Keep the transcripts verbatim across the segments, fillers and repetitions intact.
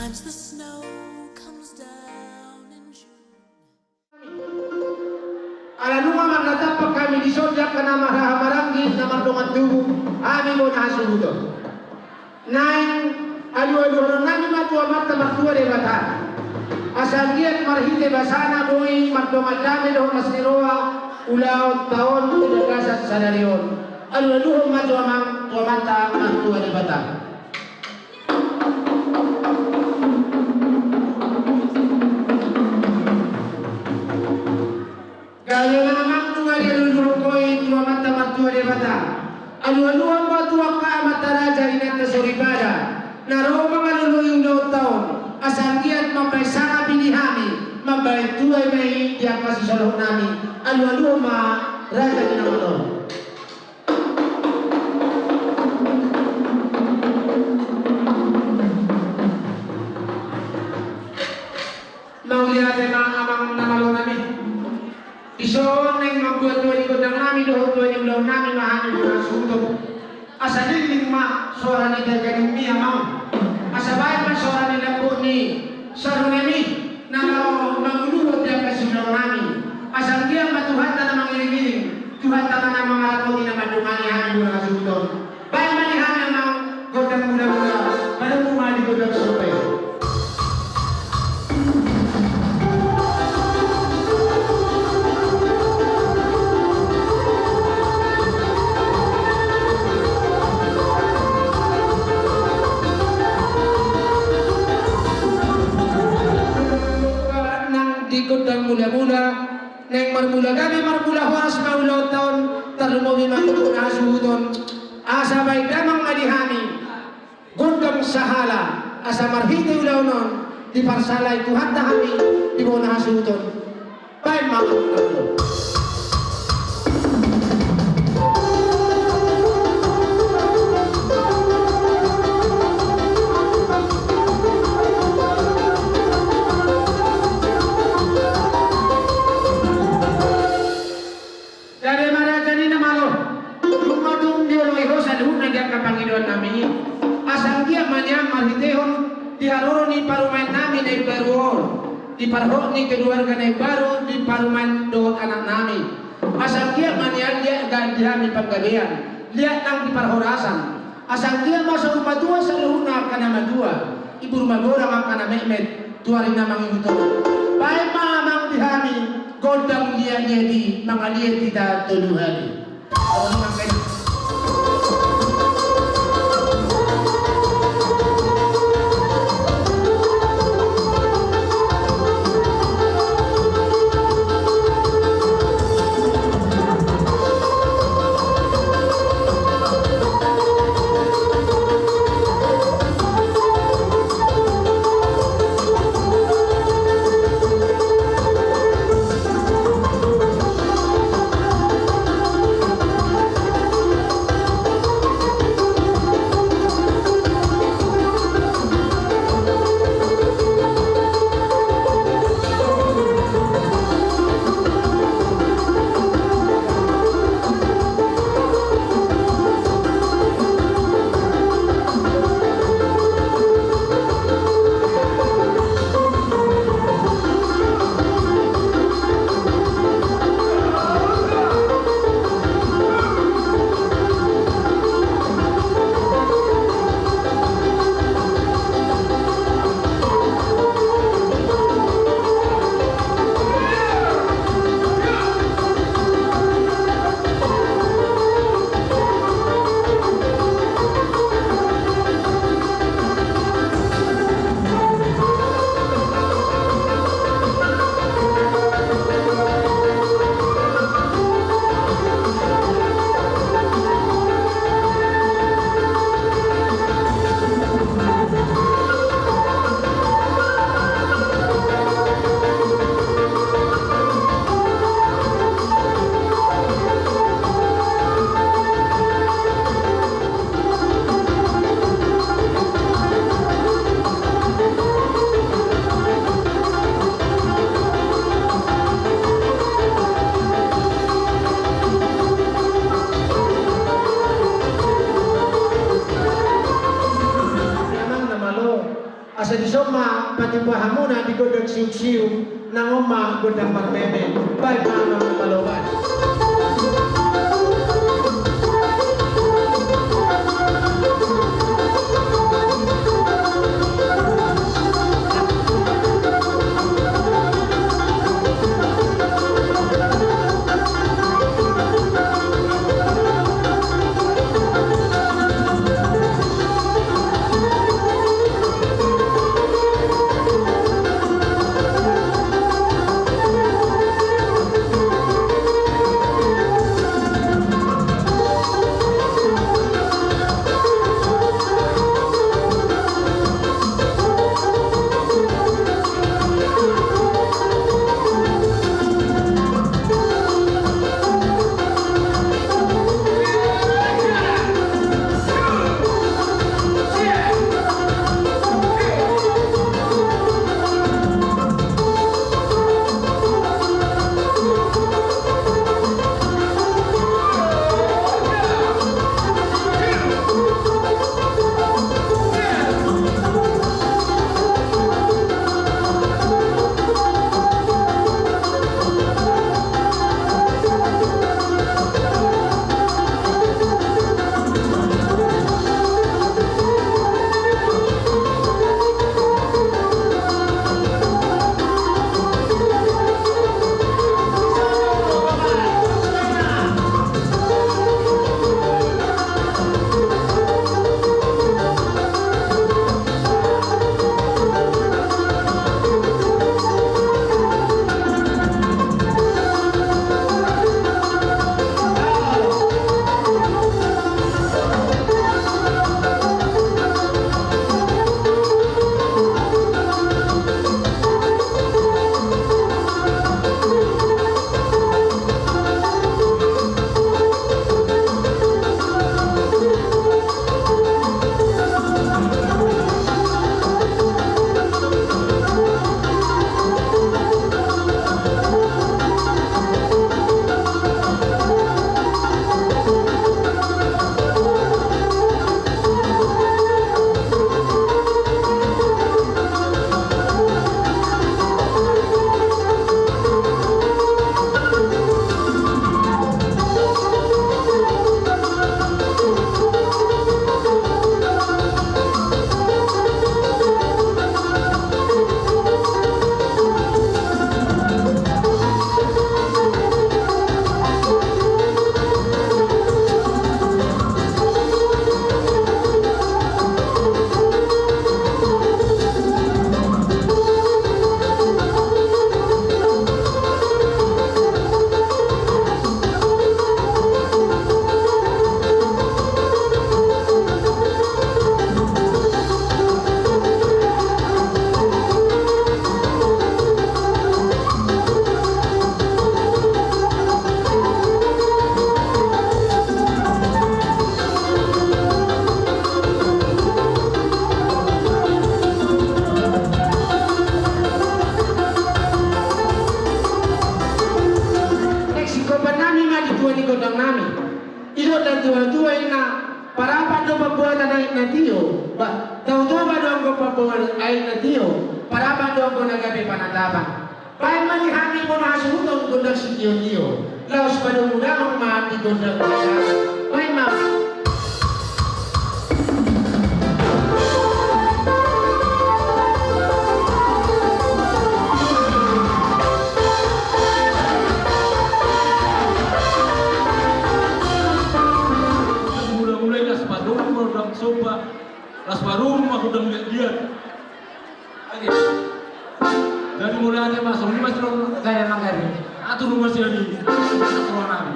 Sometimes the snow comes down in June. Ala nunga marnatampak hami dison di angka na marhahamaranggi na mardongan tubu, hami bona hasuhuton. Naeng alualuhononnami ma tu Amanta Martua Debata, asa anggiat marhite basana boi mardongan dame dohot las ni roha ulaonta on tu bagasan sadari on. Alualuhon ma tu Amang, tu Amanta Martua Debata. Gabe ma amang nunga dialualuhon ho i tu Amanta Martua Debata. Alualuhon ma tu angka amanta raja inanta soripada na ro mangalului ulaonta on, asa anggiat mambahen sangap i di hami, mambahen tua i ma i di angka sisolhotnami. Alualuhon ma raja ni na malo. Mauliate ma amang na malonami. Dison naeng mambuat tua ni gondangnami dohot tua ni ulaonnami ma hami bona hasuhuton. Asa lingling ma soara ni gaganinmi amang. Asa baen ma soara ni lambok ni sarunemi na laho mangululot di angka siulaonnami. Asa anggiat ma Tuhanta na mangiringiring, Tuhanta ma na mangarapoti na mandongani hami bona hasuhuton. Baen ma di hami amang gondang mulamula, marmula ma di gondang sope. Nang di gondang mulamula, naeng marmula gabe marmula horas ma ulaonta on, tarlumobi ma tu bona hasuhuton. Asa baen damang ma di hami gondang sahala, asa marhite ulaon on diparsahalai Tuhanta hami di bona hasuhuton. Baen ma gondang. Gabe ma raja ni na malo. Dung ma dung dioloi ho saluhutna di angka pangidoannami i, asa anggiat ma nian marhitehon di haroro ni parumaennami na imbaru on, di parhot ni keluarga na imbaru di parumaen dohot anaknami, asa anggiat ma nian liat gabe di hami panggabean, liat nang di parhorasan. Asa anggiat ma saur matua saluhutna angka na matua, ibur magorang angka na metmet tu ari na mangihut on. Baen ma amang di hami gondang liatliat i, mangaliat hita tolu hali. Amang na malo. Asa dison ma patupa hamuna di gondang siuk-siuk, nang on ma gondang marmeme, baen ma amang na maloban. Naeng singkopan nami ma di tua ni gondang nami. Didok natua-tua inna, parapan do pamboan aek na tio, ba, Tao Toba do anggo pamboan aek na tio, parapan do anggo na gabe panatapan. Baen ma di hami bona hasuhuton gondang sitio-tio. Laos padomu damang ma di gondang. Baen ma. Mula-mula i las padomu ma gondang somba, las padomu ma gondang liat-liat. Jadi mulai ma songon i ma songon gaya manggabe. Atur ma sian i. Atur ma nami.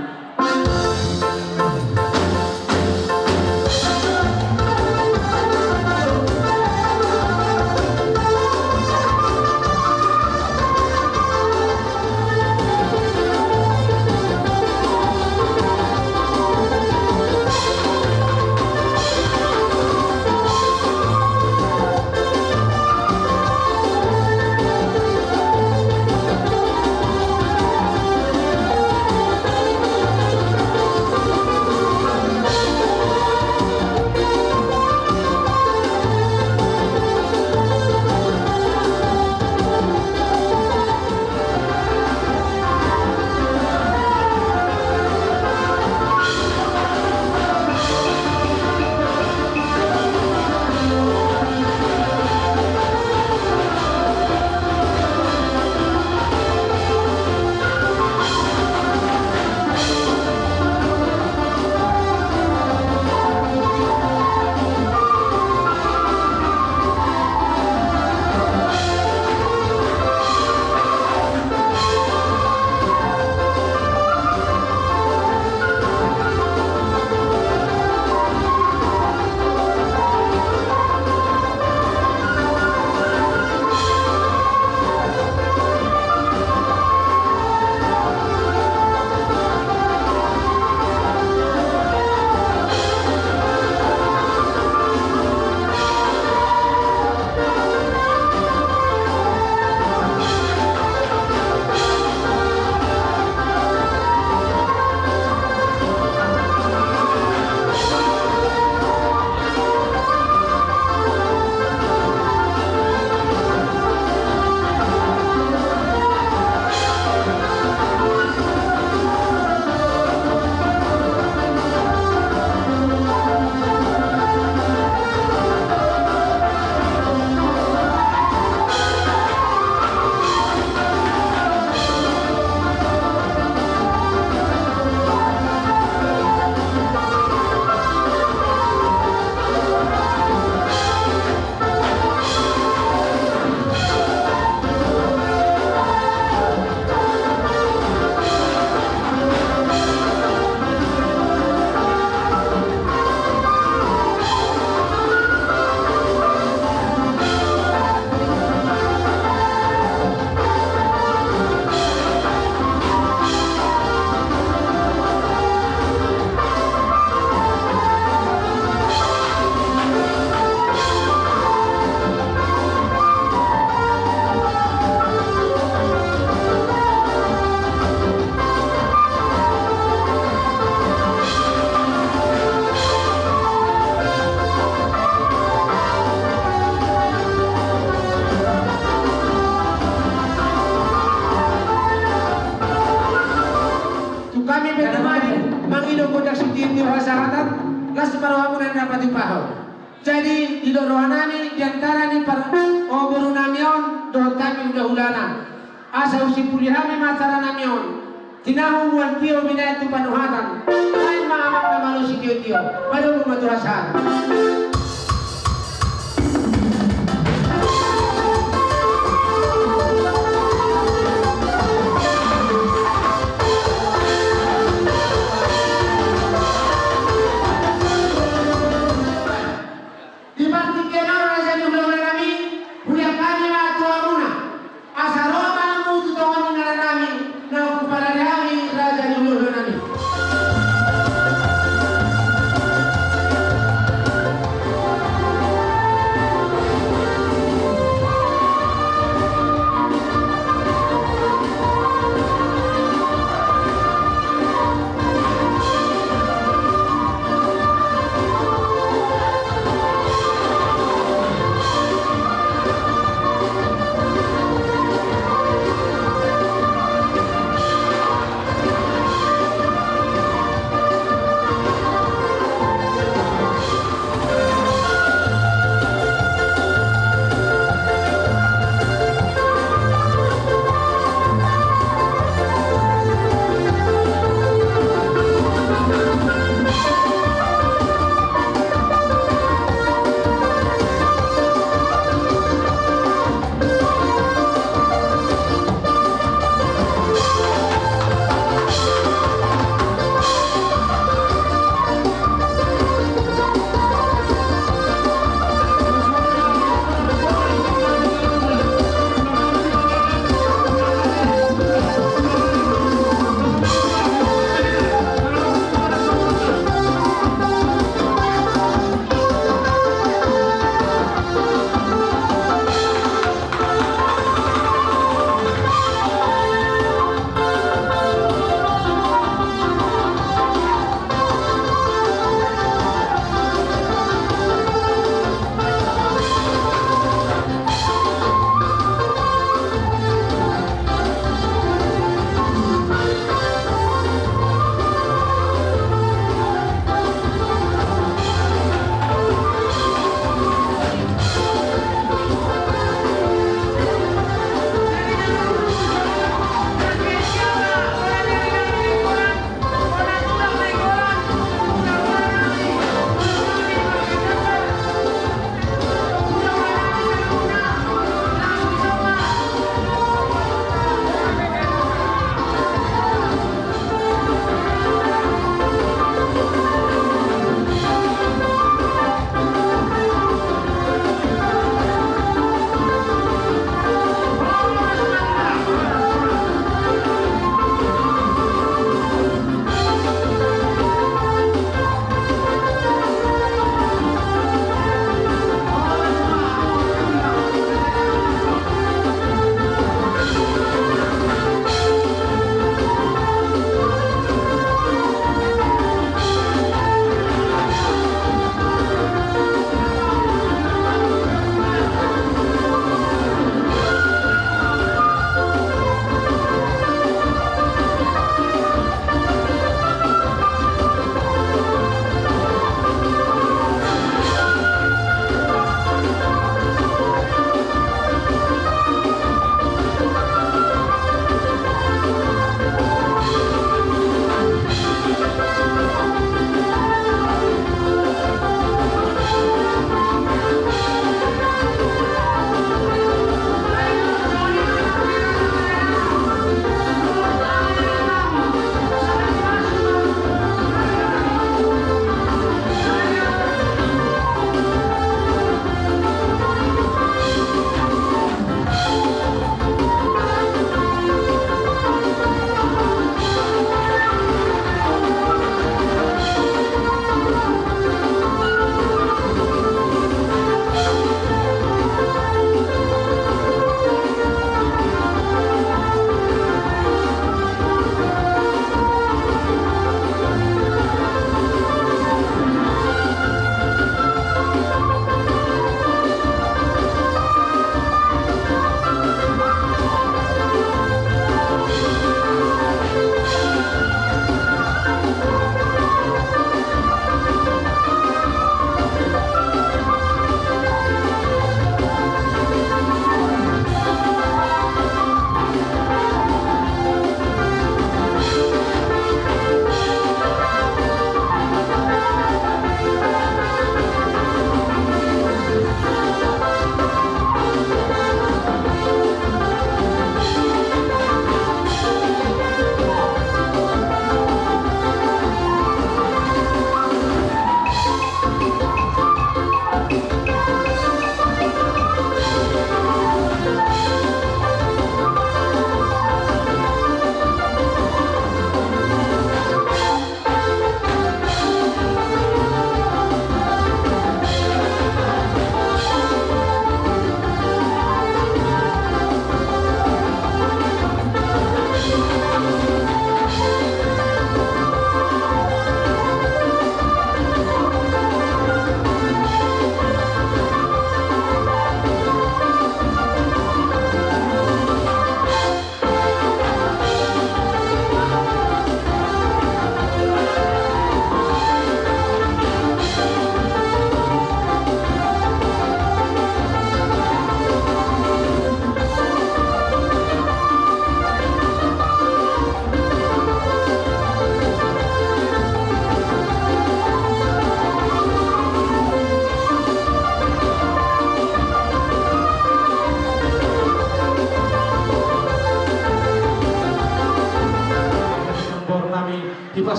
Tupa ho. Jadi di rohanami di antara ni par o boru nami on dohot hami hula-hulana, asa husimpuli hami ma acara nami on. Tinahu mual tio binahen tu panuhatan. Lain ma amang na malo sitio-tio. Padomu ma tu hasahatan. Di partingkian on raja ni hula-hula nami, huliak hami ma tu hamuna. Asa ro ma hamu tu tonga ni inganan nami, naung huparade hami raja ni hula-hula nami.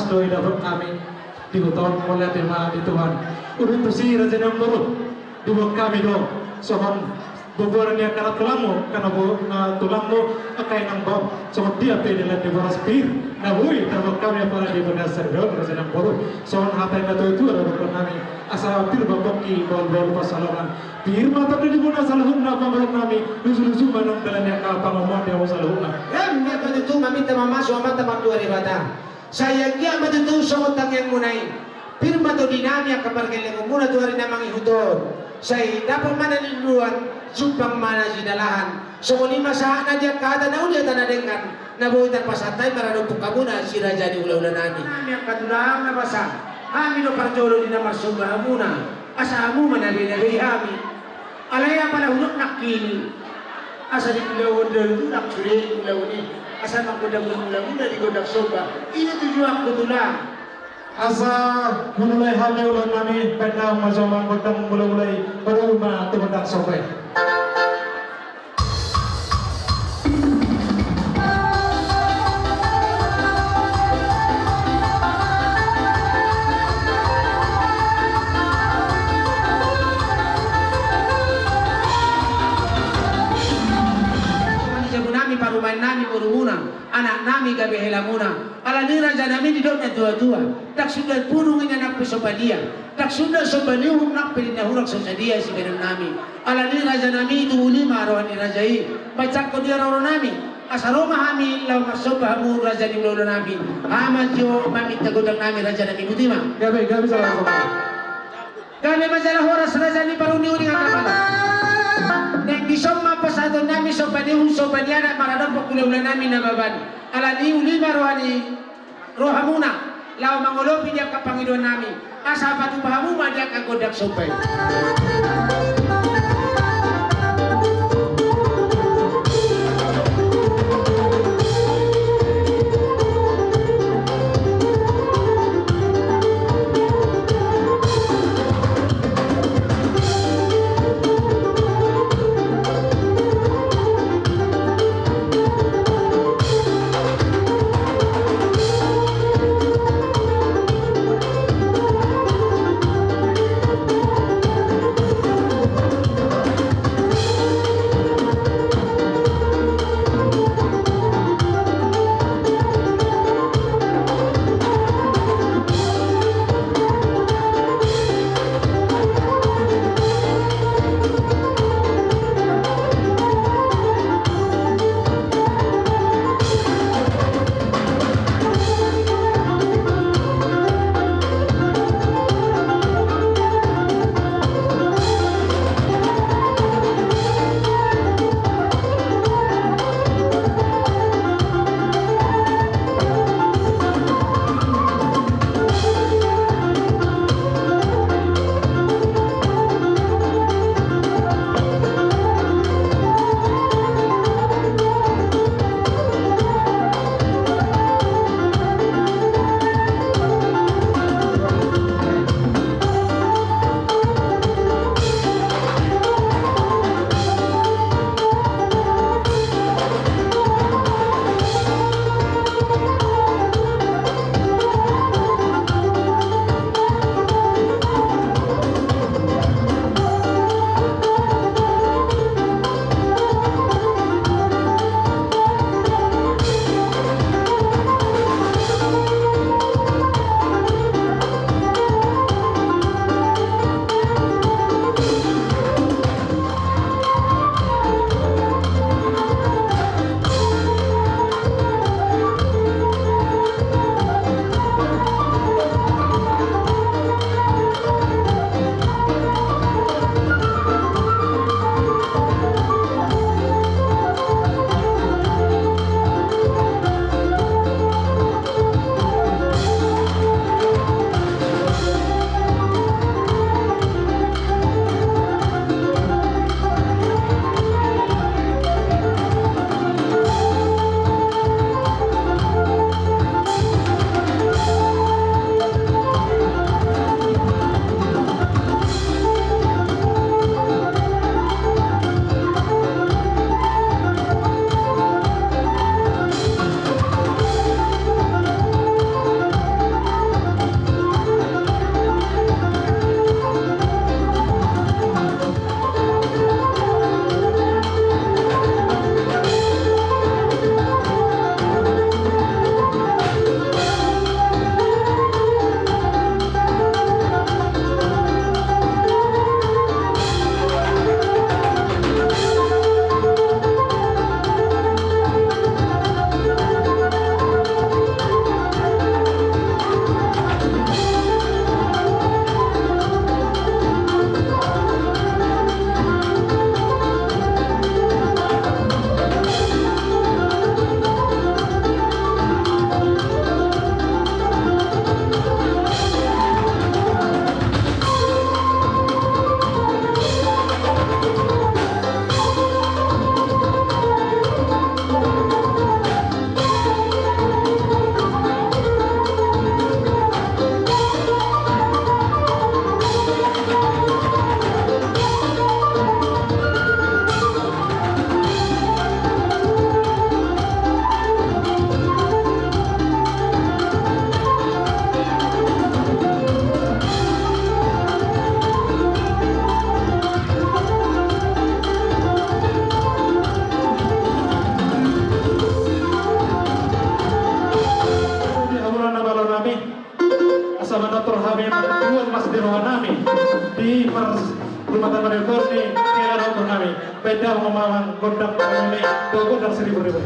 do didapot hami di huta on, mauliate ma di Tuhan. Udut tusi raja ni namboru, diboan hami do songon boboa ni angka na tulangmu, angka na bo-, na tulangmu, angka inang, bapa, songon dia pe dilan ni boras pir na boi tarboan hami apala di bagasan on, raja ni namboru, songon hata ni natuatua do dohonon nami, asa pir ma pongki, bahulbahul pansalongan, pir ma tondi ni bona saluhutna, pambahenan nami, luju-luju ma nang dalan ni angka pangomoan di hamu saluhutna. Em, ia ma tutu, maminta mamasu Amanta Martua Debata. Sai anggiat ma tutu songon tangiangmuna i, pir ma tondi nami angka pargellengonmuna tu ari na mangihut on. Sai dapot ma na niluluan, jumpang ma na jinalahan. Songon i ma sahatna di angka hata na uli, hata na denggan, na boi tarpasahat hami maradophon hamuna si raja ni hulahula nami. Nami angka tulang na basa, hami do parjolo di na marsomba hamuna, asa hamu ma na bei-bei hami. Alai apala hudok nangkin i, asa di ulaon do tulang sude ulaon i, asa manggondang hulahula di gondang somba. I do tujuanku, tulang. Asa manulai hami ulaon nami, baen damang ma jo manggondang hulahula i, padomu ma tu gondang somba i. Jabu nami, parumaen nami, borumuna, anak nami, gabe helamuna. Alani i raja nami, didok natuatua, ndang sundat pudung inna nang pe so padia, ndang sundat somba ni uhum nang pe ninna hurang so sadia sibahenon nami. Alani i raja nami, tubu lima roha ni raja i, manjangkon dia roro nami, asa ro ma hami laho marsomba hamu raja ni hulahula nami. Hamu ma jo maminta gondang nami, raja nami, botima. Gabe, gabe jala horas. Gabe ma jala horas, raja ni paruniuningan na malo. Naeng dison ma pasahaton nami somba ni uhum, somba ni adat maradophon hulahula nami Nababan. Alani i uli ma roha ni rohamuna laho mangolopi di angka pangidoan nami, asa patupa hamu ma di angka gondang somba i. Baen damang ma gondang meme dohot gondang siribu-ribu.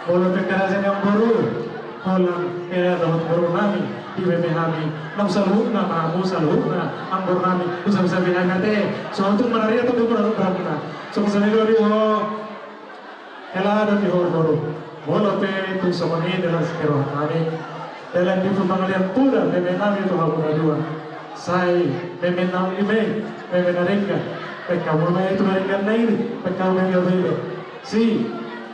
Molo pe raja ni amboru, holan hela dohot boru nami, dibege hami, nang saluhutna ma hamu saluhutna, amboru nami, tu sabe-sabe hami ate, songon tung manaria tu boru nami. Songon songon i do di ho, hela dohot di ho boru. Molo pe tung songon i dalan sian roha nami, dalan di pangalian poda, meme nami tu hamu na dua. Sai meme na lima i, meme na denggan. Baen hamu ma i tu na denggan na i, baen hamu ma i tu na denggan na i. Si,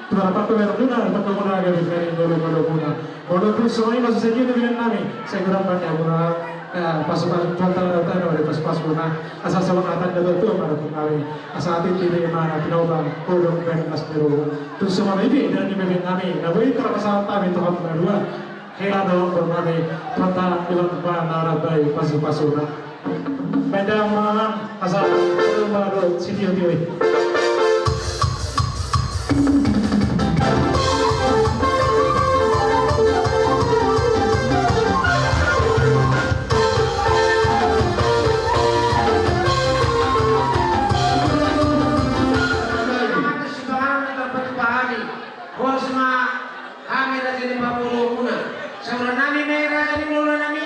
tu harapan tu harapan muna, harapan muna gabe gabe molo molo muna. Molo pun songon i ma susa dia tu bilang nami. Sai godang bani hamu na, eh, pasu pasu tuan tanda tanda dari pasu pasu muna. Asa songon na tanda tuan tuan ma tu nami. Asa hati tu di mana tu nau bang. Kodong ben mas biru. Tu songon i pe dari meme nami. Na boi tu harapan sa nami tu hamu na dua. Hela dohot boru nami, Tuhanta Iban Bana Rabai pasu-pasuna. Baen damang asa rumah do sitio-tio i. Horas ma hami raja ni parboruonmuna. Sahuran nami ma i raja ni lola nami.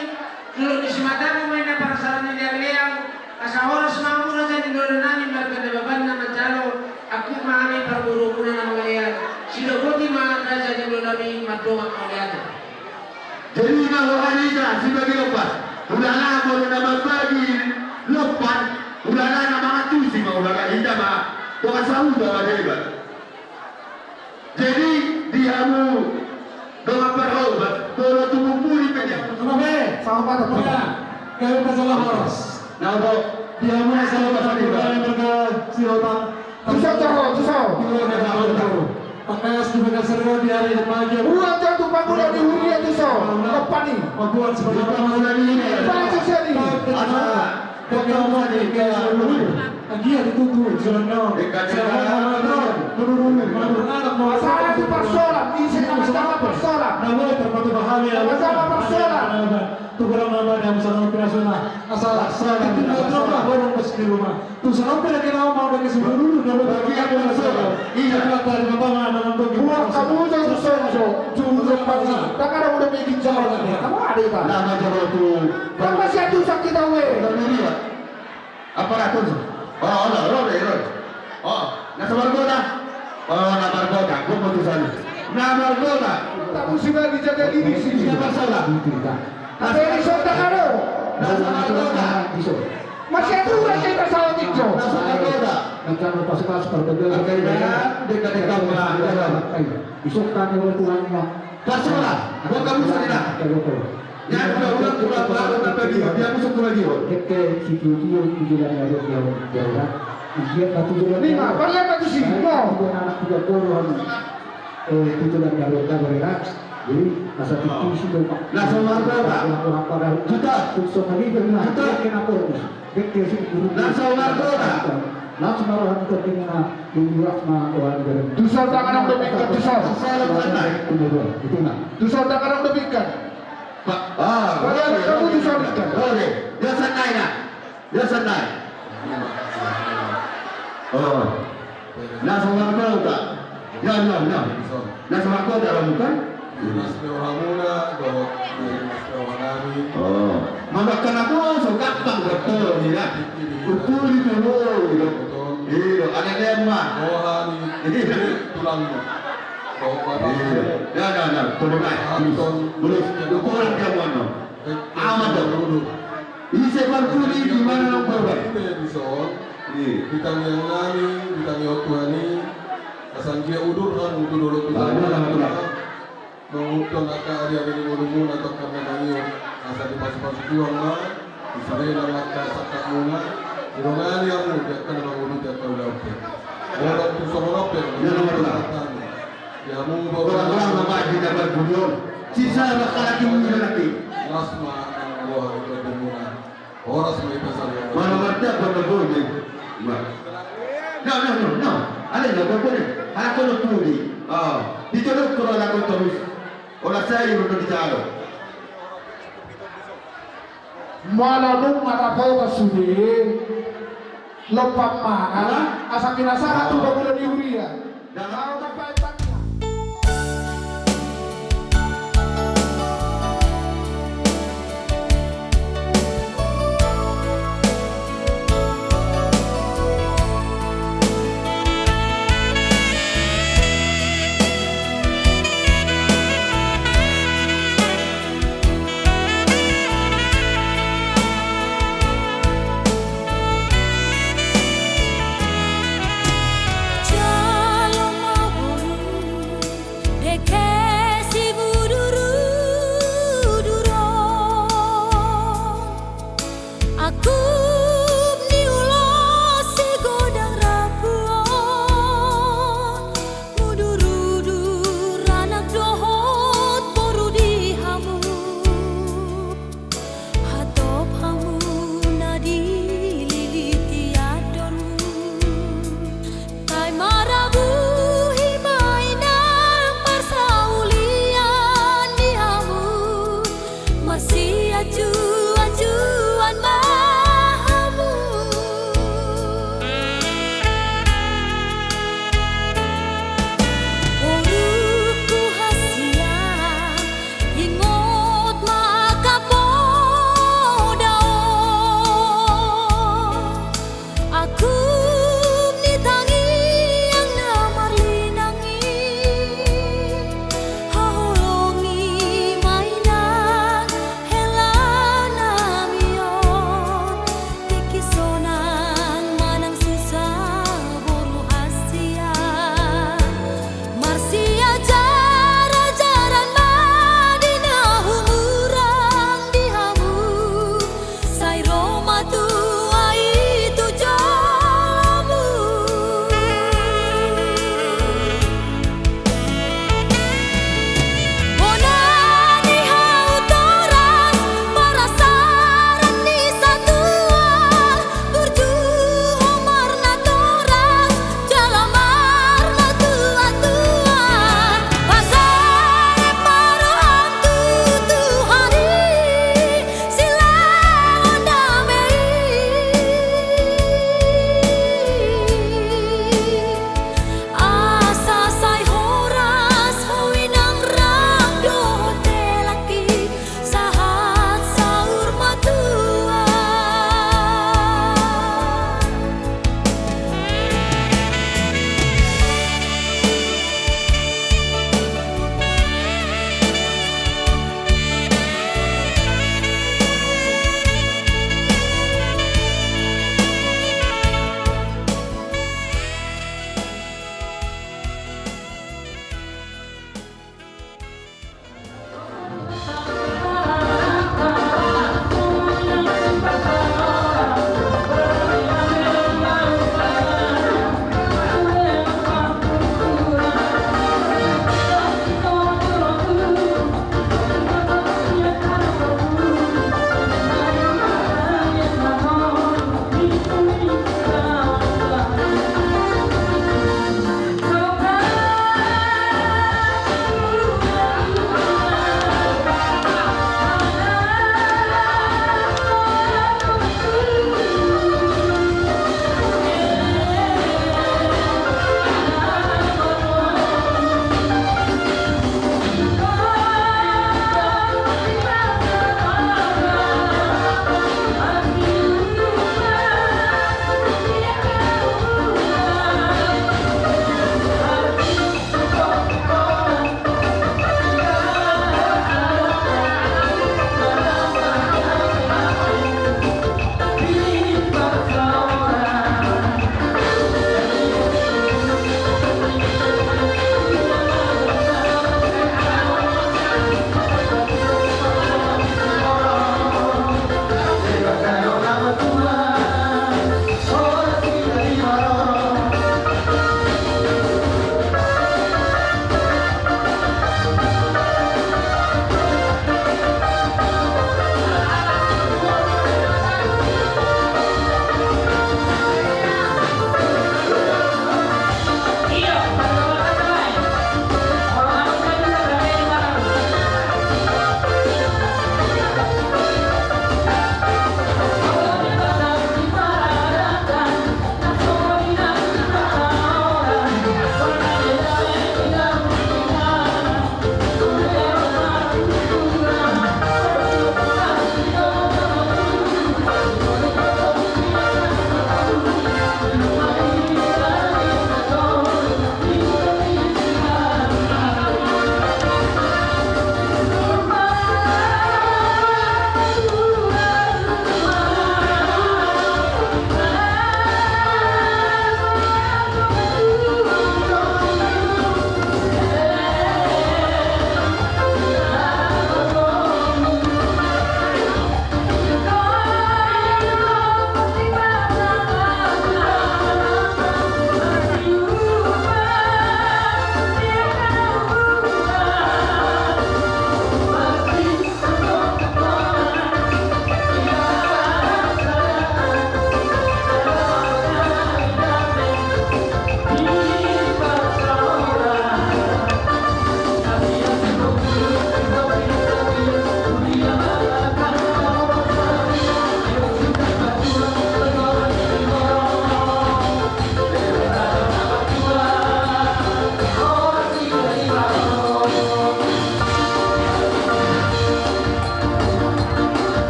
Dolok ni simatanmu ma i na parsaoran ni leang-leang. Asa horas ma hamu raja ni lola nami marga Nababan na manjalo. Angkup ma hami parboruonmuna na mangalean. Sidok boti ma raja ni lola nami mandongani mauliate. Jadi na roha ni hita sibagi lompan. Hulala molo na mambagi lompan. Hulala na mangantusi ma hulala hita ma. Dongan sahuta ma deba. Jadi di hamu dongan parhobas, molo tumumpu di pe di hamu. Oke, sama pada. Kami masalah horas. Nah, untuk di hamu masalah horas, kita yang berke-, si Otang. Susah, susah, susah. Kita yang berke-, Pakai di bagas serga di hari yang bahagia. Buat jatuh panggulan di huria tu so. Lepas ni. Membuat seperti apa masalah ini? Baca seri. Ada. Agia ditutu, jalan naon. Masalah tu parsoalan, isi nama-nama parsoalan. Nama-nama parsoalan. Tu barang nama nama sama pinasuna. Asal, asal, asal. Borong pas di rumah. Tu sampe lagi nama mau bagi seluruh nama bagi apa saja. Iya. Kata di bapak nama untuk buat kamu jauh sonjo, jauh lepas. Tak ada udah bikin jalan. Kamu ada itu. Nama jalan tu. Kan masih ada usah kita we. Apa ratus? Oh, oh, oh, oh, oh. Oh, na sabar kota. Oh, na sabar kota. Gua putusan. Na sabar kota. Tak mesti lagi jaga diri sini. Siapa salah? Tapi di sana ada. Na sabar kota. Masih ada udah cerita salah tijo. Na sabar kota. Macam pas-pas perbedaan. Oke, ya. Dekat-dekat. Isuk kami waktu lama. Pas sekolah. Gua kamu sana. Oke, oke. Yang udah ulang pulang baru tanpa dia, dia masuk tu lagi, oh. Keke, si Tio, Tio, di jalan Garut, yang darurat. Dia batu jalan. Lima, balik batu sini. Nah, no. Itu anak tiga puluh, eh, itu jalan Garut, dah berak. Jadi, masa tinggi situ, Pak. Nah, sama apa, Pak? Apa-apa, dah. Juta. Terus sama ini, juta. Kenapa, Pak? Langsung margoda. Langsung margoda. Tusol tangan yang demikian, tusol. Tusol tangan yang demikian. Pak, ah, kamu tusol ikan. Oke, dia santai, nah. Dia santai. Oh. Langsung margoda. Ya, ya, ya. Langsung margoda, bukan? Mas Leo Hamuna, dohot Mas Leo Hanami. Oh. Mangkana poso gampang betul ya. Betul itu lo. Iya, ada lemah. Roha ni tulang. Iya. Ya, ya, ya. Turun naik. Terus, terus. Lu kurang dia mau. Amat dong. Ise parpudi di mana nang korban? Di tangiang nami, di tangiang Tuhan i. Asal dia udur kan, udur dulu Tuhan. Mangutton angka ari-ari ni ngolumuna tongkan na mangion, asa dipasu-pasu Tuhan ma, di sude nang angka sangkapmuna, didongani hamu di angka na mangolu di angka ulaon pe. Molo tung songon on pe, di hamu boru. Sisa halak i muna nanti. Las ma nang roha ni tondimuna. Horas ma hita saluhutna. Mana ngerti apa na boi. Nah, nah, nah, nah. Ada yang boi ni. Ada kono pudi. Ah, di kono kono ada kono terus. Ola sai untuk di jalo. Molo dung ada kota sude. Lompan mana? Asa pinasahat tu pangula di huria. Dalam. Kalau tak baik tak. Hesi mudurudur on, angkup ni ulos sigodang rambu on, mudurudur anak dohot boru di hamu. Hatop hamu na dililiti andormu. Sai marabuhi ma inang parsau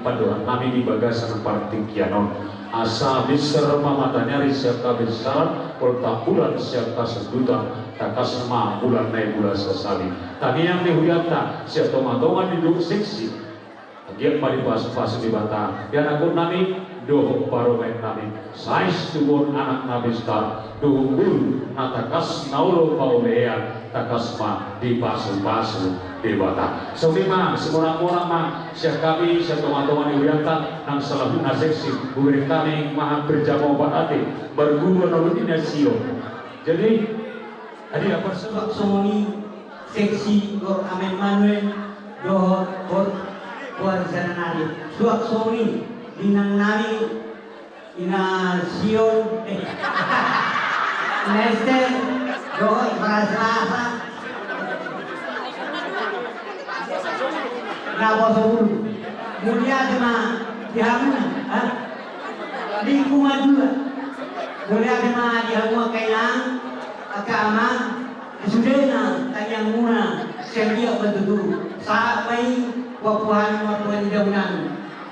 Pandohan nami di bagasan partingkian on. Asa binsar ma mataniari sian habinsar, poltak bulan sian hasundutan, tangkas ma bulan na i bulan sasali. Tangiang ni hurianta sian tongatonga ni dua seksi. Anggiat ma dipasupasu Debata ianakkon nami dohot parumaen nami, sais tu boan anak na binsar dohot boru na tangkas na olo paulea, tangkas ma dipasupasu Debata. Songon i ma, simonang-monang ma sian hami sian tongatonga ni hurianta nang saluhutna seksi, hubereng hami ma berjamaah opat ate, marguru na uli na sio. Jadi, adi apa suang songon i seksi, Gor Ama Immanuel dohot Gor Puar Sananari. Suang songon i di inang nami, Ina Sion, eh, Ina Ester dohot Rasa-rasa. Na poso bulu. Mauliate ma di hamu, ha? Lingkungan dua. Mauliate ma di hamu angka inang, angka amang, di sudena tangiangmuna, sian dia ma tutu. Sahat ma i, puak-puak ni martua ni daunami.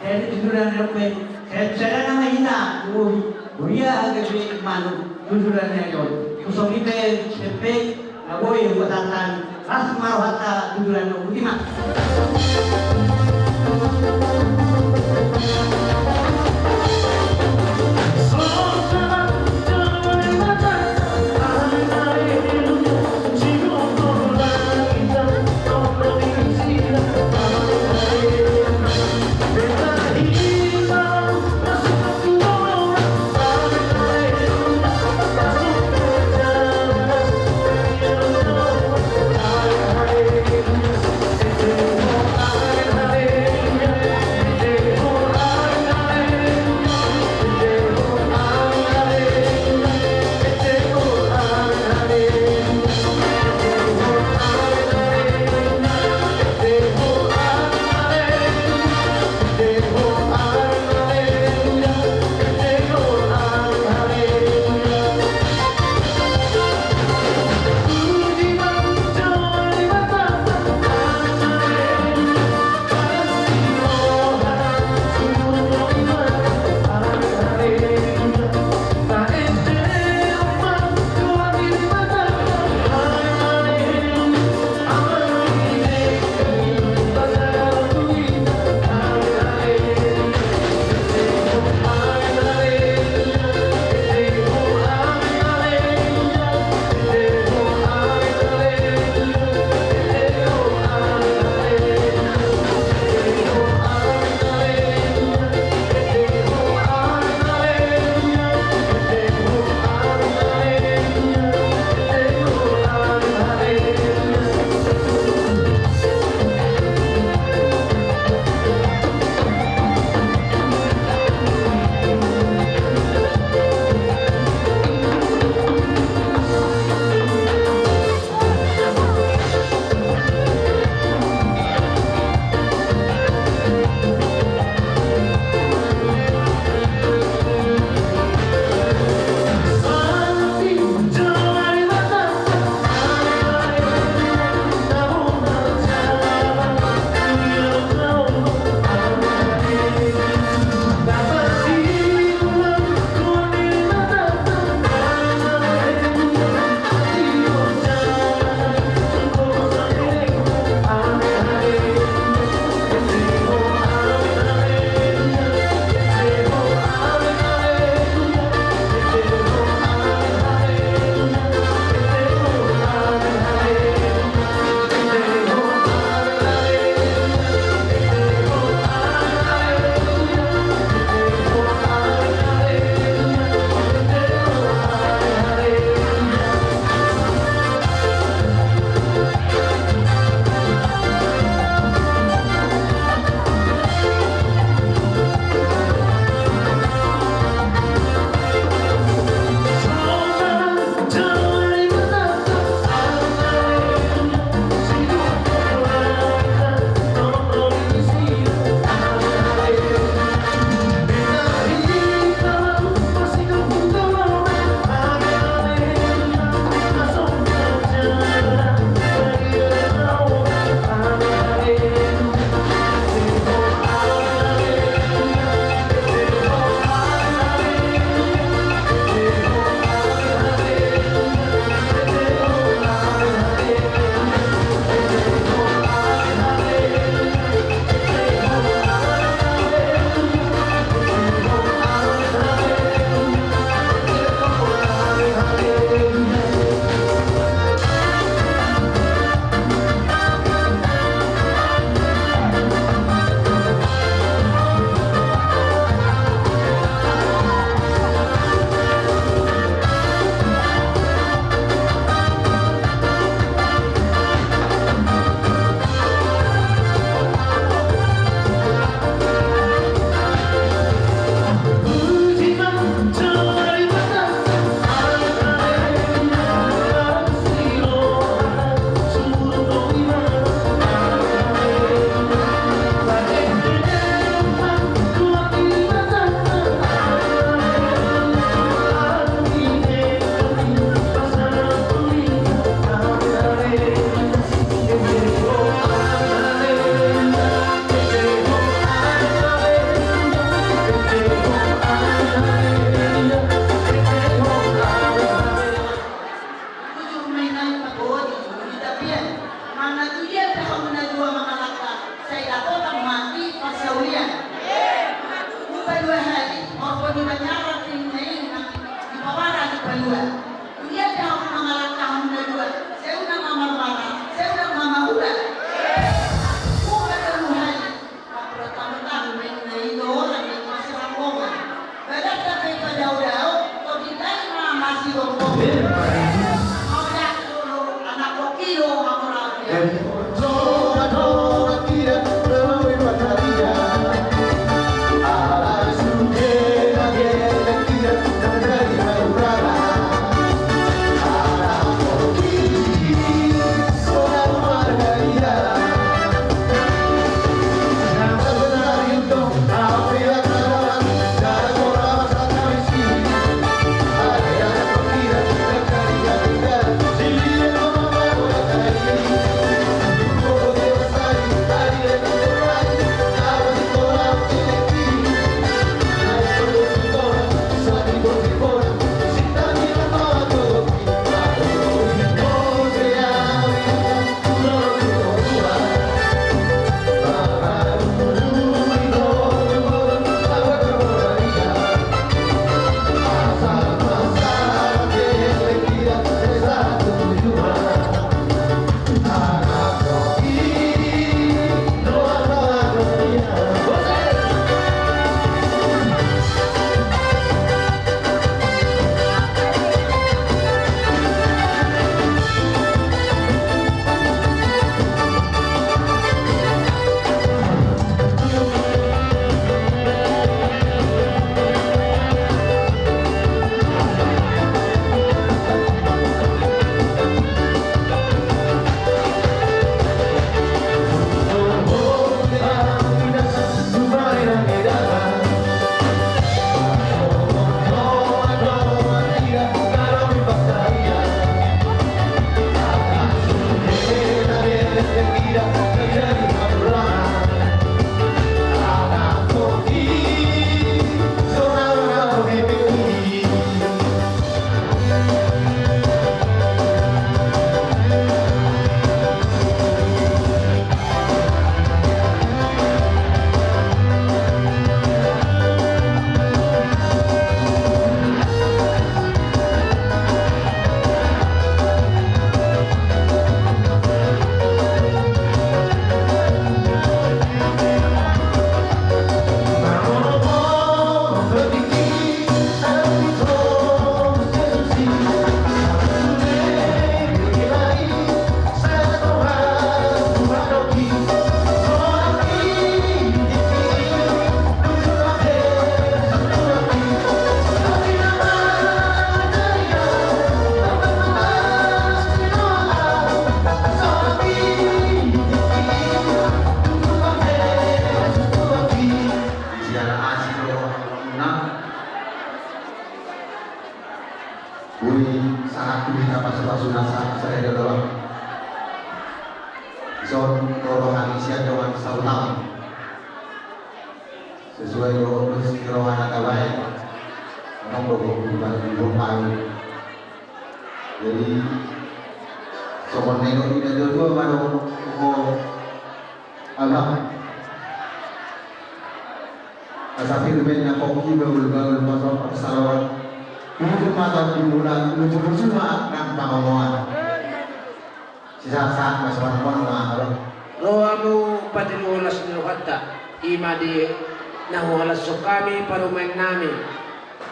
Jadi tutulan na dope, sada-sada nama hita, ui, huria gabe manuk, tutulan na i on. Husongon i pe, pe, pe, na boi huhatahon, las ma rohanta tutulan na i on, botima. Sesuai dohot isi ni roha na tabaen. Adong do goar di boru nami. Jadi songon na nidok ni natuatua ma do, o abang. Asa pir ma inna pongki, bahulbahul ma songon pansalongan. Tutu ma taon di bulan, luju-luju ma nang pangomoan. Sisahat-sahat ma sipangomoan ma ro. Ro hamu patiru holas ni rohanta, i ma di na huhalashon hami parumaen nami.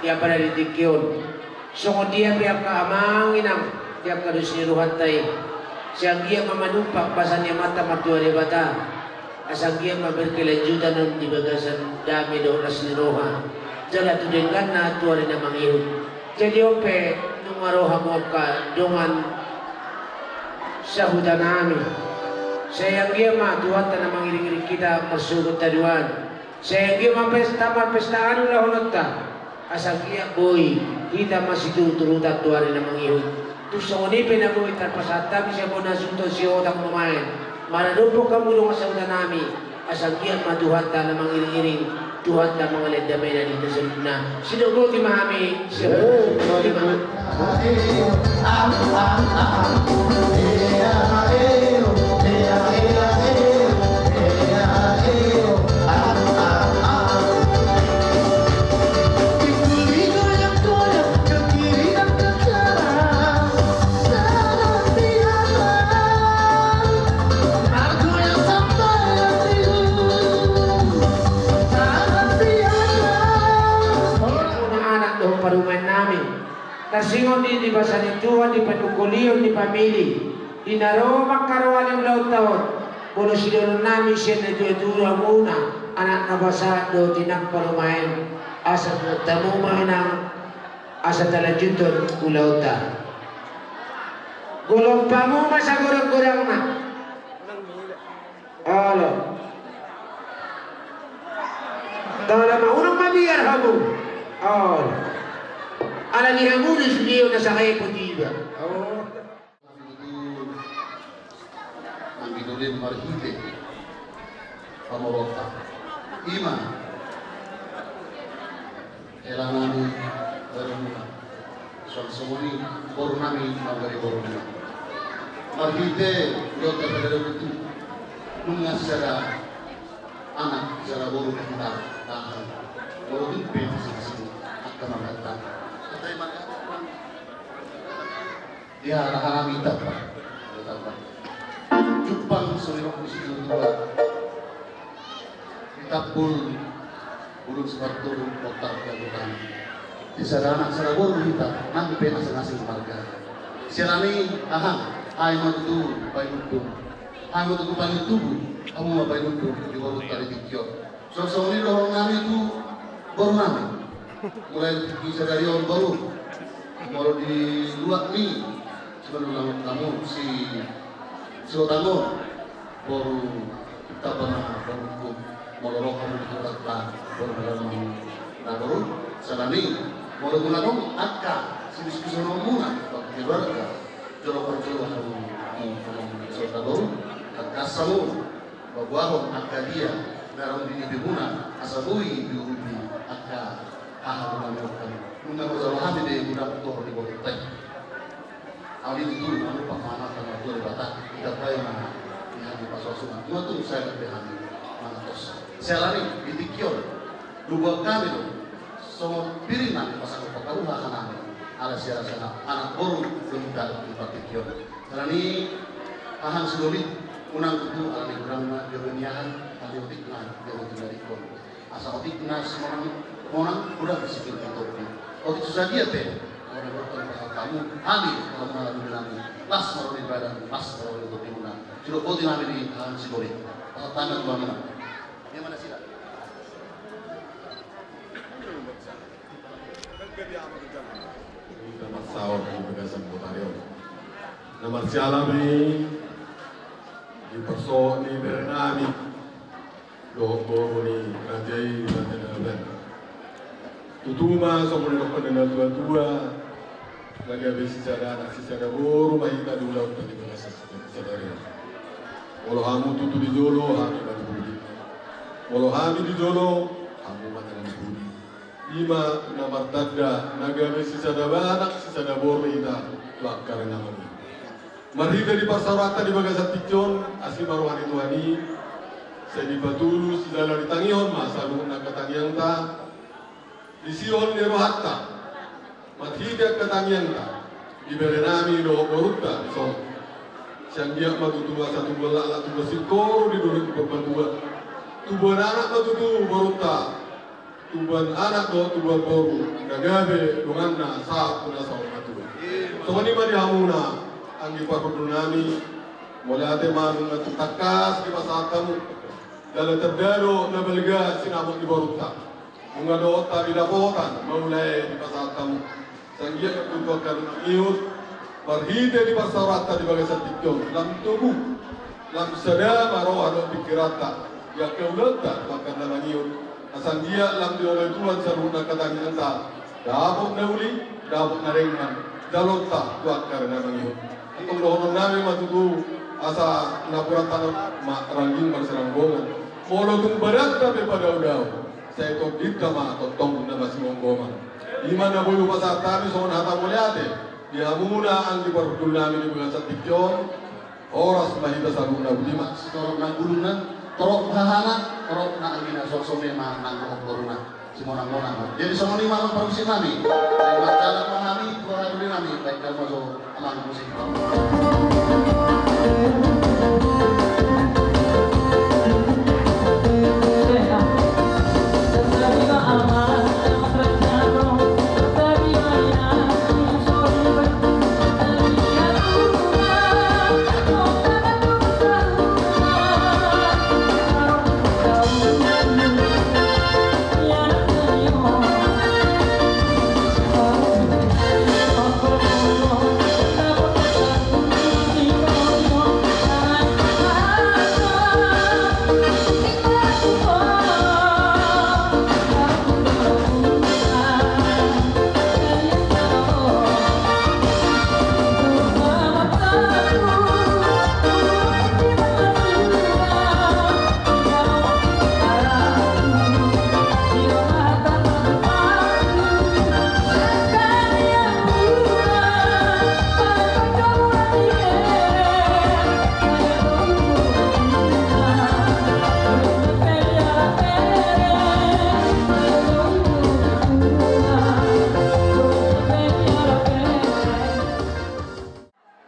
Ia pada di tingki on, songon dia pe angka amang inang, di angka dos ni rohanta i, sai anggiat ma manumpak basa ni Amanta Martua Debata, asa anggiat ma berkelanjutan on di bagasan dame dohot las ni roha, jala tu dengganna tu ari na mangihut. Jadi on pe, nunga ro hamu angka dongan sahuta nami, sai anggiat ma Tuhanta na mangiringiring hita marsogot haduan. Sai anggiat ma pesta, marpesta anu lahononta, asa anggiat boi hita masituruturutan tu ari na mangihut. Tung songon i pe na boi tarpasahat hami sian bona suto siotang mamaen, maradophon hamu dongan sahuta nami, asa anggiat ma Tuhanta na mangiringiring, Tuhanta mangalean damena di hita saluhutna. Sidok boti ma hami. Anak dohot parumaen nami, tarsingot di, di basa ni Tuhan, di panungkolion ni pamili, di na ro mangkaroa ni ulaonta on, molo sidohonon nami sian natuatua do hamuna, anak na basa dohot inang parumaen, asa buat hamu ma inang, asa talanjuthon ulaonta. Golom hamu ma sagodanggodangna. Olo. Tala ma unang mabiar hamu. Olo. Ala ni hamu do sude on na sanga epot iba. Olo. Manggidolin marhite pamorotan. I ma hela nami, boru nami. Songon i boru nami, nang boru nami. Marhite ulaonta sada dohot tutu, nunga sada anak sada boru nami. Tahan. Boru nami pe masing-masing angka marhata. Angka i marhata. Di hata nami tamba. Tamba. Jumpang songon i ro di situtu. Di tampul bulung sipartolu, botar di angkutan. Di sada anak sada boru hita, nang pe masing-masing marga. Siala ni i, aha, ai ma tutu painundun. Ai ma tutu painundun. Hamu ma painundun di boru tadi tingki on. Songon i dohonon nami tu boru nami. Mulai di sadari on boru, molo di luat ni, simanulangop hamu si, siotang on, boru tamba ma boru, molo ro hamu di kota boru, na boru. Siala ni i, molo muna dong angka sidiskusiononmuna, keluarga, jolo parjolo hamu di siotang boru, angka samu. Paboahon angka dia na adong di nipimuna, asa boi diurupi angka haha muna. Nunga marjalo hami be godang tu horong ni boru tai. Ahu di tutu, ahu pangana tanggal dua di bata, hita bae ma di hami pasosungan. Dua tu saya be hami mangatos. Siala ni i, di tingki on, lubuan hami do songon pir i nang pasangkop pakaruha hanami. Ala siala siala anak boru do hita di partingkian. Siala ni i, hahang sidoli, unang tutu ala ni godangna gabe ni aha, ala ni otikna gabe ni na dingkon. Asa otikna simonang monang, godang sipir ni topi. Otik so sadia pe, ala ni godang pasahat hamu, hami, ala ni godang nami, las ma ro di badan, las ma ro di topi muna. Sidok boti nami di hahang sidoli. Pasahat hami tu hamuna. Ia ma nasida. Hita marsaor di bagasan botari on. Na marsiala ma i di parsohot ni bere nami dohot boru ni raja i, raja na baen. Tutu ma songon na nidok ni natuatua. Gabe sisada anak sisada boru ma hita di ulaonta di bagasan sadari on. Molo hamu tutu di jolo, hami ma di pudi. Molo hami di jolo, Hamu ma na nampuna. I ma na martanda na gabe sisada anak sisada boru hita tu angka ari na mangihut. Marhite di parsaoranta di bagasan tingki on, asi ma roha ni Tuhan i, sai dipatulus jala ditangihon ma saluhut angka tangiangta, disihol ni rohanta. Marhite angka tangiangta, diberenami dohot borunta dison. Sai anggiat ma tutu asa tubuan laklak tubuan singkoru di dolok ni Purbatua. Tubuan anak ma tutu borunta, tubuan anak dohot tubuan boru na gabe donganna sahat tu na saur matua. Songon i ma di hamuna anggi parhundulnami. Mauliate ma nunga tung tangkas dipasahat hamu. Jala tanda do na balga sinamot ni borunta. Nunga dohot hami dapotan mauliate dipasahat hamu. Sai anggiat tu angka ari na mangihut, marhite di parsaoranta di bagasan tingki on, lam togu, lam sada ma roha dohot pingkiranta di angka ulaonta tu angka ari na mangihut. Asa anggiat lam dioloi Tuhan saluhut angka tangiangta, dapot na uli, dapot na denggan jaloonta tu angka ari na mangihut. Antong dohononnami ma tutu asa napuran tano ma rangging marsiranggongan. Molo tung badanta pe padaodao, sai tondinta ma tongtong na masiranggongan. I ma na boi hupasahat hami songon hata mauliate di hamuna anggi parhundulnami di bagasan tingki on. Horas ma hita saluhutna. Boti ma sitorop nang bulungna, torop hahana, torop nang anggina, songon i ma nang dohot boruna. Simonang-monang. Jadi songon i ma amang parmusiknami. Baik, marjalang ma hami tu haha dolinami, baik, kalau masuk amang musik.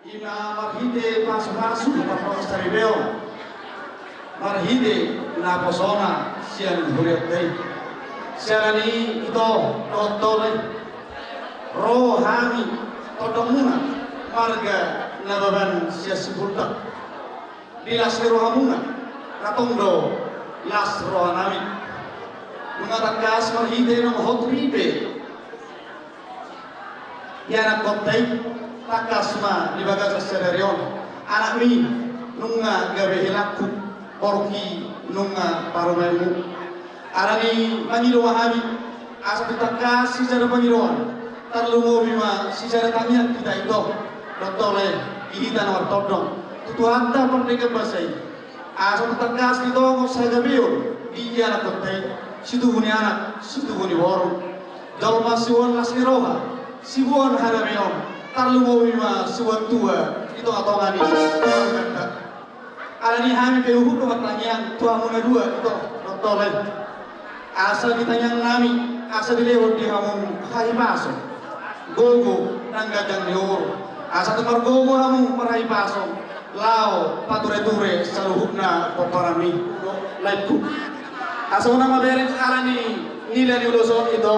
I ma marhite pasu-pasu parroha saripeon, marhite naposona sian hurianta i. Sian i ito dohot tole, ro hami tondongmuna marga Nababan sian Sibolda. Di las ni rohamuna, na tong do las rohanami. Nunga tangkas marhite naung hot ripe ianakkonta i, tangkas ma di bagasan sadari on anakmi nunga gabe helangku, borungki nunga parumaenmu. Alani i mangido ma hami asa tung tangkas sisada pangidoan, tarlumobi ma sisada tangiang hita ito dohot tole di hita na martondong tu Tuhanta pardenggan basa i. Asa tung tangkas ditongos hagabeon di ianakkonta i, situbu ni anak situbu ni boru. Jolma siboan las ni roha, siboan hagabeon, tarlumobi ma siboan tua di tonga-tonga ni keluarganta. Alani i hami pe huhut do martangiang tu hamu na dua ito dohot tole. Asa di tangiangnami, asa dilehon di hamu hahipason, gogo nang ganjang ni umur. Asa tung margogo hamu marhahipason laho pature-ture saluhutna pomparanmi, laengku. Asa unang mamereng alani nilai ni ulos on ito.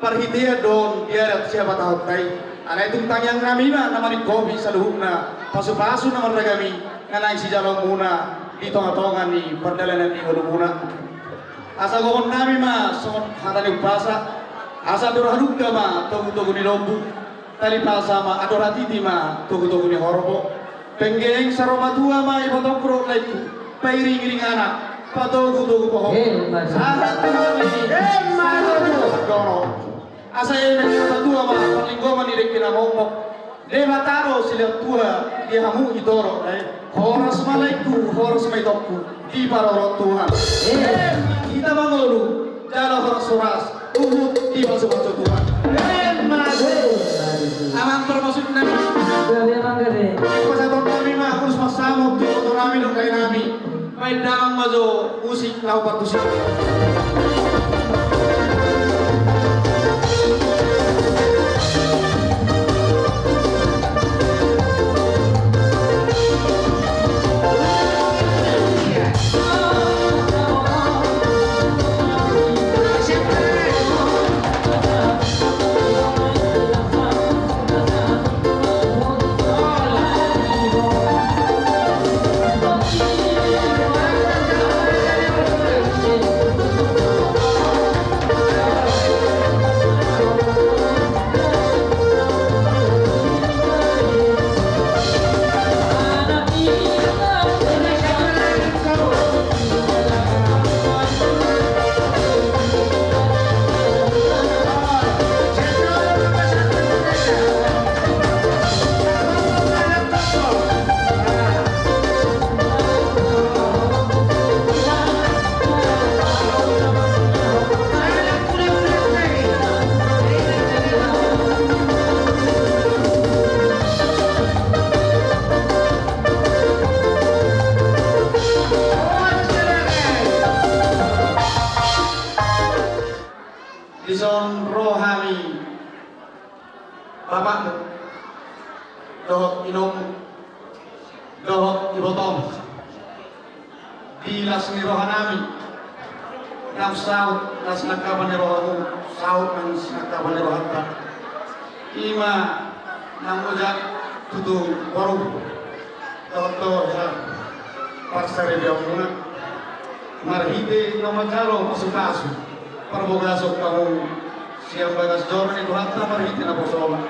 Parhitean do on di adat siapatahonta i. Alai tung tangiangnami ma na maningkopi saluhutna pasu-pasu na marragam i na naeng sijaloonmuna di tonga-tonga ni pardalanan ni ngolumuna. Asa gohonnami ma songon hata ni umpasa: Asa andor hadungka ma togu-togu ni lombu, talipasa ma andor hatiti ma togu-togu ni horbo. Penggeng saromatua ma ibotongku dohot laengku, pairing-iring anak, patogu-togu pohon. Emma tutu. Sahat tu hami. Emma tutu. Dono. Asa eme saromatua ma parlinggoman ni dengke na mokmok. Debata do silehon tua di hamu ito dohot lae. Horas ma laengku, horas ma itongku, diparorot Tuhan. Emma. Hita mangolu. Jala horas-horas, huhut dipasu-pasu Tuhan. Emma tutu. Amang parmusik nami. Gabe, amang, gabe. Pasahaton nami ma ulos pansamot tu iboto nami dohot lae nami. Baen damang ma jo musik laho partusi. Dison ro hami bapakmu dohot inongmu dohot ibotom di las ni roha nami. Nang saut na sinangkapan ni rohamu, saut nang sinangkapan ni rohanta. I ma nang ojak tutu boru dohot do hela parsaripeonmuna. Marhite na manjalo pasu-pasu parbagason hamu sian bagas joro ni Tuhanta marhite naposona.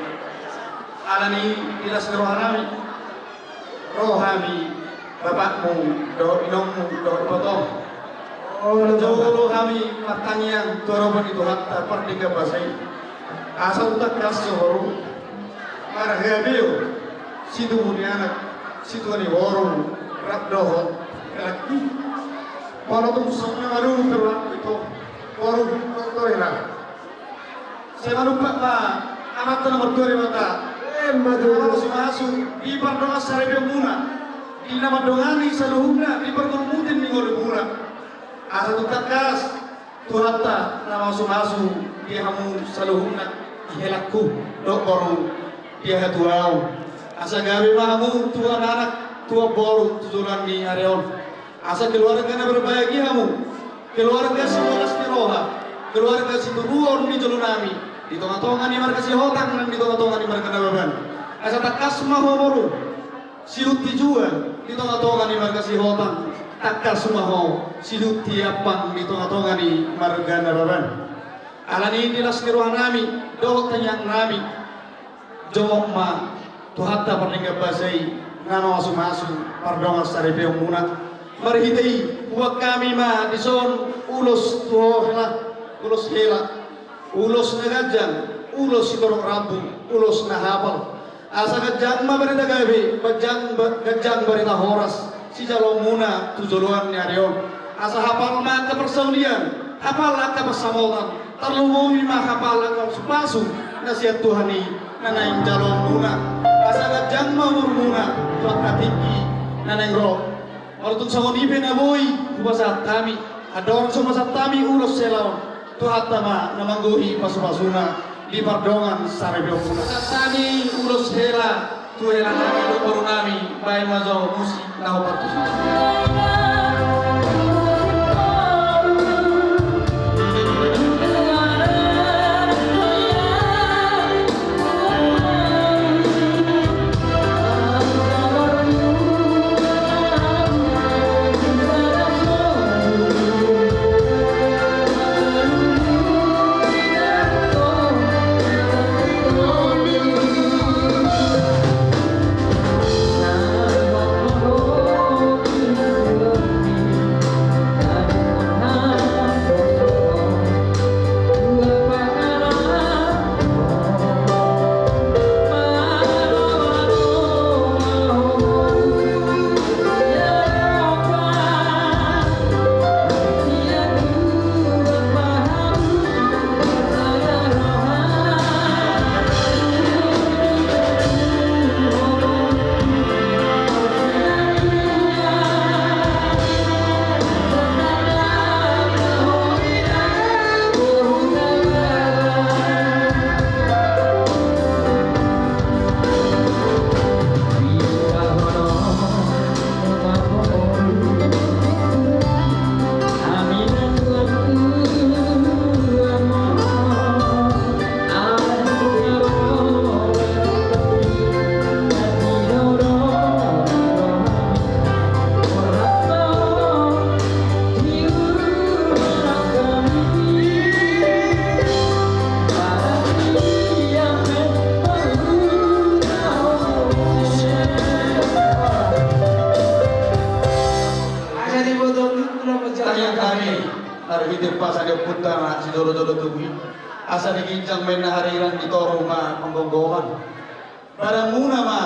Alani i di las ni roha nami, ro hami bapakmu dohot inongmu dohot ibotom. Jolo hami martangiang tu adopan ni Tuhanta pardenggan basa i, asa tung tangkas so boru marhabeo situbu ni anak, situa ni boru rap dohot helangki. Molo tung songon na madung pe rohangku ito, boru, tontu hela. Sai manumpak ma Amanta na martua Debata. Emma tutu. Mamasu-masu di pardongan saripeonmuna, di na mandongani saluhutna di parngoluon ni ngolumuna. Asa tung tangkas Tuhanta na mamasu-masu di hamu saluhutna, di helangku dohot boru, di hatuaon. Asa gabe ma hamu tuan anak, tuan boru tu joloan ni ari on. Asa keluarga na berbahagia hamu, keluarga sibolas ni roha, keluarga situruon ni jolo nami di tonga-tonga ni marga Sihotang nang di tonga-tonga ni marga Nababan. Asa tangkas ma ho boru, sihut ni jua di tonga-tonga ni marga Sihotang, tangkas ma ho sihut ni ampang di tonga-tonga ni marga Nababan. Alani i di las ni roha nami dohot tangiang nami, jonok ma Tuhanta pardenggan basa i na mamasu-masu pardongan saripeonmuna. Marhite i huboan hami ma dison ulos tu ho hela, ulos hela, ulos na ganjang, ulos sitorop rambu, ulos na hapal. Asa ganjang ma barita gabe, ganjang ba-, ganjang barita horas sijaloonmuna tu joloan ni ari on. Asa hapal ma angka parsaulian, hapal angka pansamotan, tarlumobi ma hapal angka pasu-pasu na sian Tuhan i na naeng jaloonmuna. Asa ganjang ma umurmuna tu angka tingki na naeng ro. Molo tung songon i pe na boi hupasahat hami, andorang so hupasahat hami ulos hela on, Tuhanta ma na manggohi pasu-pasuna di pardongan saripeonmuna. Pasahat hami ulos hela tu hela nami dohot boru nami, baen ma jo musik na hombar tu si. Marhite pasa ni ompunta na sijolo-jolo tubu i, asa di ginjang ma inna hariran, di toru ma panggomgoman. Badanmuna ma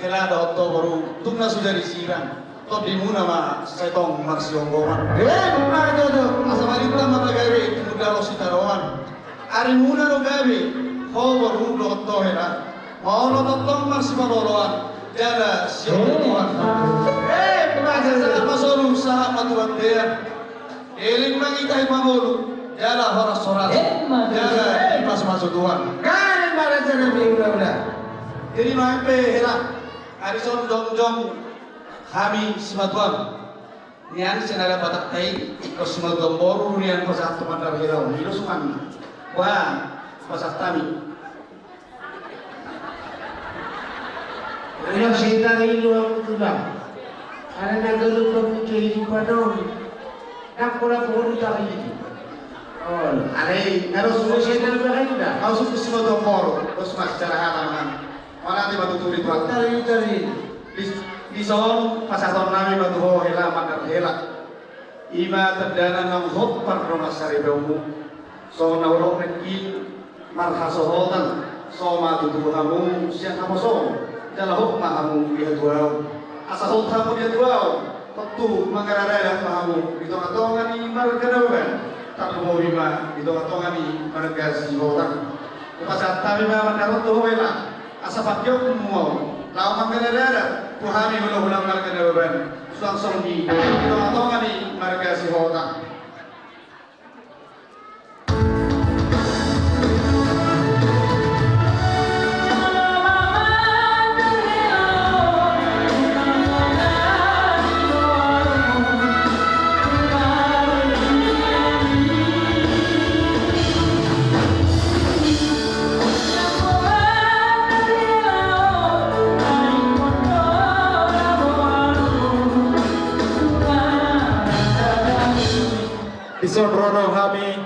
hela dohot ho boru, tung na so jadi sirang, tondimuna ma sai tong marsihonggoman. Emma tutu. Asa marintang ma tagabe tumundalhon sitadoan. Arimuna do gabe, ho boru dohot ho hela, molo tongtong marsipaloloan jala sionggoan. Emma tutu. Sahat ma solu sahat ma tu bontean. Elek ma hita himangolu jala horas-horas. Emma tutu. Jala dipasupasu Tuhan. Gabe ma raja nami hulahula. Jadi nuaeng pe hela, ari son jongjong hami simatuam nian, sian adat Batakta i, ingkon simatuam boru nian pasahat tu mandar hela on. I do suman. Wah, pasahat hami. Ulang sitari luang tulang. Karena galup kehidupan on. Nang pola pohon tahi. Oh, alai, na dos mo sitari luang inda. Kau suku si motor moro, dos mas cara halaman. Mana ti batu turi tuan. Tari, tari. Di, di son, pasahaton nami ma tu ho hela, mandar hela. I ma tandana naung hot pardongansaripeonmu. Songon na hudok nangkin marhasohotan, so ma tutu hamu sian haposoon, jala hot ma hamu di hatuaon. Asa hot hamu di hatuaon, tontu mangararadat ma hamu di tonga-tonga ni marga Nababan, tarlumobi ma di tonga-tonga ni marga Sihotang. Hupasahat hami ma mandar on tu ho hela. Asa pangkeonmu ma on, laho mangararadat tu hami hula-hula marga Nababan, suang songon i di tonga-tonga ni marga Sihotang. Dison ro do hami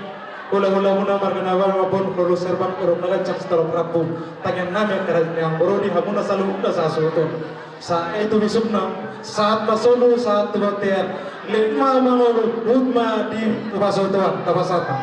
hula-hulamuna marga Nababan, Mambun, Hulu Serbang, Irung na Gancang, Sitorop Rambu. Tangiang nami angka raja ni amang boru di hamuna saluhutna sahasuhuton. Sahat tu bisukna, sahat ma solu, sahat tu bontean. Leleng ma mangolu, huhut ma dipasu Tuhan, tapasahat ma.